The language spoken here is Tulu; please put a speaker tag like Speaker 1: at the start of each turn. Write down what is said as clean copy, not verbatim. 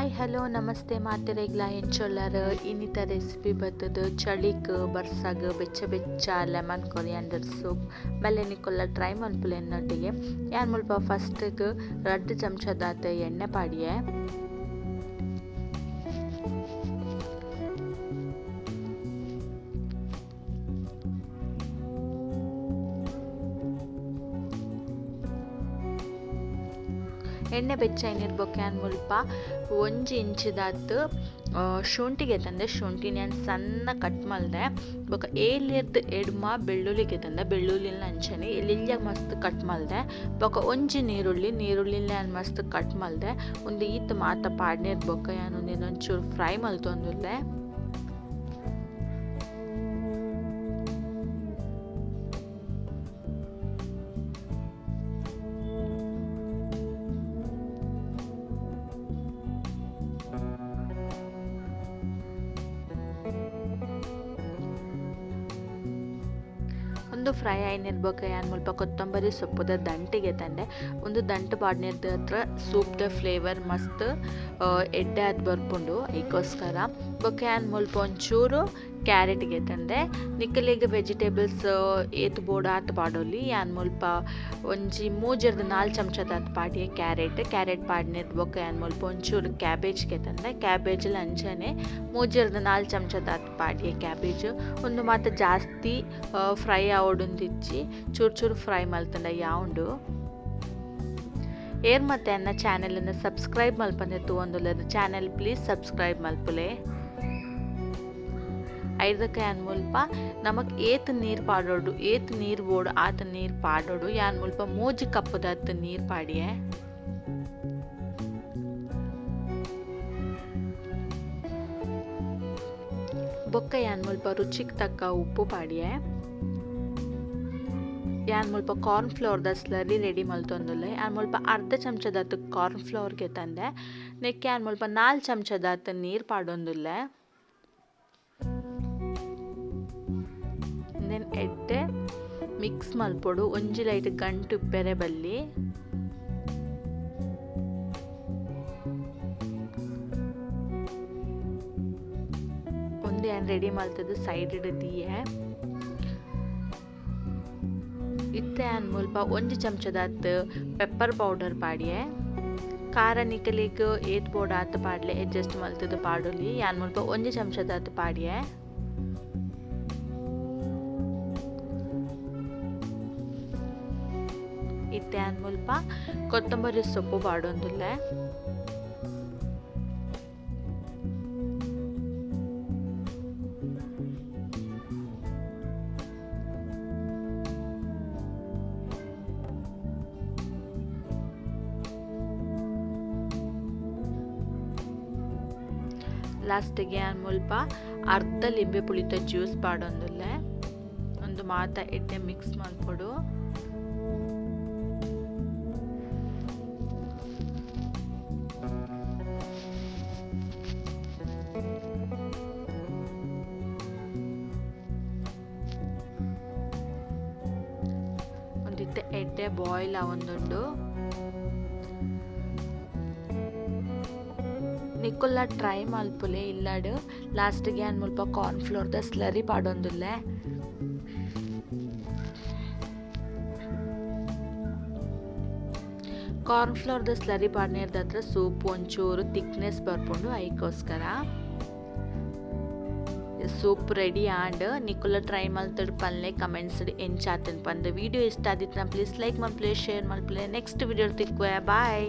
Speaker 1: ಹಾಯ್ ಹಲೋ ನಮಸ್ತೆ ಮಾತೆರೆಗ್ಲ ಎಂಚೊಲ್ಲರ್ ಇನ್ನಿತ ರೆಸಿಪಿ ಬತ್ತದು ಚಳಿಕ್ ಬರ್ಸಾಗ್ ಬೆಚ್ಚ ಬೆಚ್ಚ ಲೆಮನ್ ಕೊರಿಯಾಂಡರ್ ಸೂಪ್ ಬಲ್ಲೆ ನಿಕೊಲ್ಲ ಟ್ರೈ ಮನ್ಪುಲೆ ಎನ್ನೊಟ್ಟಿಗೆ. ಯಾನ್ ಮುಲ್ಪ ಫಸ್ಟ್ಗ್ 2 ಚಮಚದಾತ್ ಎಣ್ಣೆ ಪಾಡಿಯೆ. ಎಣ್ಣೆ ಬೆಚ್ಚ ಬೊಕ್ಕ ಯಾನ್ ಮುಲ್ಪ 1 ಇಂಚಿದಾತ್ ಶುಂಠಿಗೆ ತಂದೆ, ಶುಂಠಿನ ಯಾನ್ ಸಣ್ಣ ಕಟ್ ಮಲ್ದೆ. ಬೊಕ್ಕ ಏಲೆರ್ದ್ ಎಡ್ಮ ಬೆಳ್ಳುಳ್ಳಿಗೆ ತಂದೆ, ಬೆಳ್ಳುಳ್ಳಿನ ಅಂಚನೆ ಎಲ್ಯ ಮಸ್ತ್ ಕಟ್ ಮಲ್ದೆ. ಬೊಕ್ಕ ಒಂಜಿ ನೀರುಳ್ಳಿ, ನೀರುಳ್ಳಿನ ಯಾನ್ ಮಸ್ತ್ ಕಟ್ ಮಲ್ದೆ. ಉಂದು ಈತ್ ಮಾತ ಪಾಡ್ನೇರ್ ಬೊಕ್ಕ ಯಾನ್ ಉಂದೆನ್ ಒಂಚೂರು ಫ್ರೈ ಮಲ್ತೊಂದುಲ್ಲೆ. ಉಂದು ಫ್ರೈ ಆಯಿನೆರ್ ಬೊಕ್ಕ ಯಾನ್ ಮುಲ್ಪ ಕೊತ್ತಂಬರಿ ಸೊಪ್ಪುದ ದಂಟಿಗೆ ತಂಡೆ. ಉಂದು ದಂಟು ಪಾಡ್ನೆರ್ದ್ ಹತ್ರ ಸೂಪ್ದ ಫ್ಲೇವರ್ ಮಸ್ತ್ ಎಡ್ಡೆ ಆದ್ ಬರ್ಪುಂಡು ಐಕೋಸ್ಕರ. ಬೊಕ್ಕ ಯಾನ್ ಮುಲ್ಪ ಒಂಚೂರು ಕ್ಯಾರೆಟ್ಗೆ ತಂದೆ. ನಿಕಲೆಗ್ ವೆಜಿಟೇಬಲ್ಸ್ ಏತ್ ಬೋಡು ಆತ್ ಪಾಡೊಲಿ. ಯಾನ್ ಮುಲ್ಪ ಒಂಜಿ 3 4 ಚಮಚದಾತ್ ಪಾಡಿಯೆ ಕ್ಯಾರೆಟ್. ಕ್ಯಾರೆಟ್ ಪಾಡ್ನೆರ್ದ್ ಬೊಕ್ಕ ಯಾನ್ ಮುಲ್ಪ ಒಂಚೂರು ಕ್ಯಾಬೇಜ್ಗೆ ತಂದೆ. ಕ್ಯಾಬೇಜ್ಲ ಅಂಚನೆ 3 4 ಚಮಚದಾತ್ ಪಾಡಿಯೆ ಕ್ಯಾಬೇಜ್. ಉಂದು ಮಾತ ಜಾಸ್ತಿ ಫ್ರೈ ಆವೊಡುಂದಿಜ್ಜಿ, ಚೂರು ಚೂರು ಫ್ರೈ ಮಲ್ತಂಡ ಯಾವುಂಡು. ಏರ್ ಮತ್ತೆ ಅನ್ನ ಚಾನೆಲ್ ಅನ್ನು ಸಬ್ಸ್ಕ್ರೈಬ್ ಮಲ್ಪಂದೆ ತೂವೊಂದುಲ್ಲೆರ್ ಚಾನೆಲ್ ಪ್ಲೀಸ್ ಸಬ್ಸ್ಕ್ರೈಬ್ ಮಲ್ಪುಲೆ. ಐದಕ್ಕೆ ಯಾನ್ ಮುಲ್ಪ ನಮಕ್ ಏತ್ ನೀರ್ ಪಾಡೋಡು, ಏತ್ ನೀರ್ ಬೋಡು ಆತ್ ನೀರ್ ಪಾಡೋಡು. ಯಾನ್ ಮುಲ್ಪ 3 ಕಪ್ಪುದಾತ್ ನೀರ್ ಪಾಡಿಯೆ. ಬೊಕ್ಕ ಯಾನ್ ಮುಲ್ಪ ರುಚಿಗ್ ತಕ್ಕ ಉಪ್ಪು ಪಾಡಿಯೆ. ಯಾನ್ ಮುಲ್ಪ ಕಾರ್ನ್ ಫ್ಲೋರ್ ದ ಸ್ಲರಿ ರೆಡಿ ಮಲ್ತೊಂದುಲ್ಲೆ. ಯಾನ್ ಮುಲ್ಪ ಅರ್ಧ ಚಮಚದಾತ್ ಕಾರ್ನ್ ಫ್ಲೋರ್ ಗೆ ತಂದೆ. ನೆಕ್ಕೆ ಯಾನ್ ಮುಲ್ಪ 4 ಚಮಚದಾತ್ ನೀರ್ ಪಾಡೊಂದುಲ್ಲೆ. Then ಎಡ್ಡೆ ಮಿಕ್ಸ್ ಮಲ್ಪೊಡು, ಒಂಜಿ ಲೈಟ್ ಗಂಟು ಉಪ್ಪೆರೆ ಬಲ್ಲಿ. ಒಂದು ಯಾನ್ ರೆಡಿ ಮಲ್ತದು ಸೈಡ್ ದೀಯೆ. ಇತ್ತೆ ಯಾನ್ ಮುಲ್ಪ 1 ಚಮಚದಾತ್ ಪೆಪ್ಪರ್ ಪೌಡರ್ ಪಾಡಿಯೆ. ಖಾರ ನಿಕಲೆಗ್ ಏತ್ ಬೋಡು ಆತ್ ಪಾಡ್ಲೆ, ಅಡ್ಜಸ್ಟ್ ಮಲ್ತದು ಪಾಡೊಲಿ. ಯಾನ್ ಮುಲ್ಪ 1 ಚಮಚದಾತ್ ಪಾಡಿಯೆ. ಇತ್ತೆ ಯಾನ್ ಮುಲ್ಪ ಕೊತ್ತಂಬರಿ ಸೊಪ್ಪು ಪಾಡೊಂದುಲ್ಲೆ. ಲಾಸ್ಟಿಗೆ ಯಾನ್ ಮುಲ್ಪ ಅರ್ಧ ಲಿಂಬೆ ಪುಳಿತ ಜ್ಯೂಸ್ ಪಾಡೊಂದುಲ್ಲೆ. ಒಂದು ಮಾತ ಎಡ್ಡೆ ಮಿಕ್ಸ್ ಮಲ್ಪೊಡು. ಒಂದಿತ್ತೆ ಎಡ್ಡೆ ಬಾಯ್ಲ್ ಆವೊಂದುಂಡು. ನಿಕುಲ್ಲ ಟ್ರೈ ಮಲ್ಪುಲೆ ಇಲ್ಲಡ್. ಲಾಸ್ಟಿಗೆ ಯಾನ್ ಮುಲ್ಪ ಕಾರ್ನ್ ಫ್ಲೋರ್ ದ ಸ್ಲರಿ ಪಾಡೊಂದುಲ್ಲೆ. ಕಾರ್ನ್ ಫ್ಲೋರ್ ದ ಸ್ಲರಿ ಪಾಡ್ನೆರ್ದ್ ಸೂಪ್ ಒಂಚೂರು ಥಿಕ್ನೆಸ್ ಬರ್ಪುಂಡು, ಐಕೋಸ್ಕರ. ಸೂಪ್ ರೆಡಿ ಆಂಡ್. ನಿಕುಲ್ಲ ಟ್ರೈ ಮಲ್ತಡ್ ಪನ್ಲೆ ಕಮೆಂಟ್ಸ್ ಎಂಚಾತನ್ ಪಂದ್. ವಿಡಿಯೋ ಇಷ್ಟ ಆದಿತ್ನ ಪ್ಲೀಸ್ ಲೈಕ್ ಮಲ್ಪುಲೆ, ಶೇರ್ ಮಲ್ಪುಲೆ. ನೆಕ್ಸ್ಟ್ ವಿಡಿಯೋ ತಿಕ್ಕುವೆ. ಬಾಯ್.